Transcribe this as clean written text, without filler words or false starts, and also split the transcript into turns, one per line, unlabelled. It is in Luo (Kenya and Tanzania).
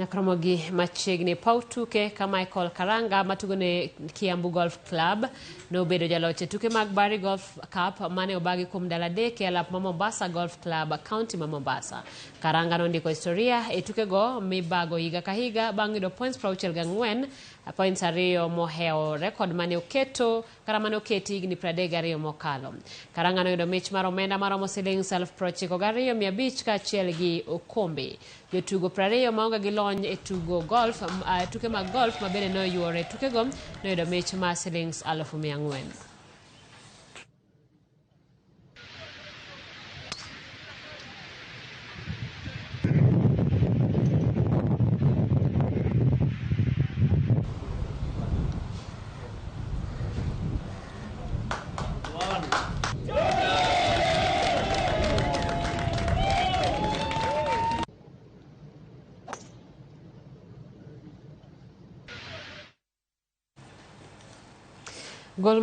Nyaka romogi machiegni paw tuke ka Michael Karanga matugo ne Kiambu Golf Club nobedo jaloch e tuke mag Barry Golf Cup mane obagi kuom ndalo adek e alap ma Mombasa Golf Club, county ma Mombasa. Karanga nondiko historia e tukego mibago higa ka higa bang' yudo points 64, points ariyo mohewo rekod mane oketo kata mane oketi higni 32 mokalo. Karanga noyudo mich mar omenda maromo siling 92,500 kaachiel gi okombe. Jotugo 20 maonge gi lony e tugo golf, tuke mag golf ma bende noyuoro e tukego noyudo mich mar siling 400,000. Gol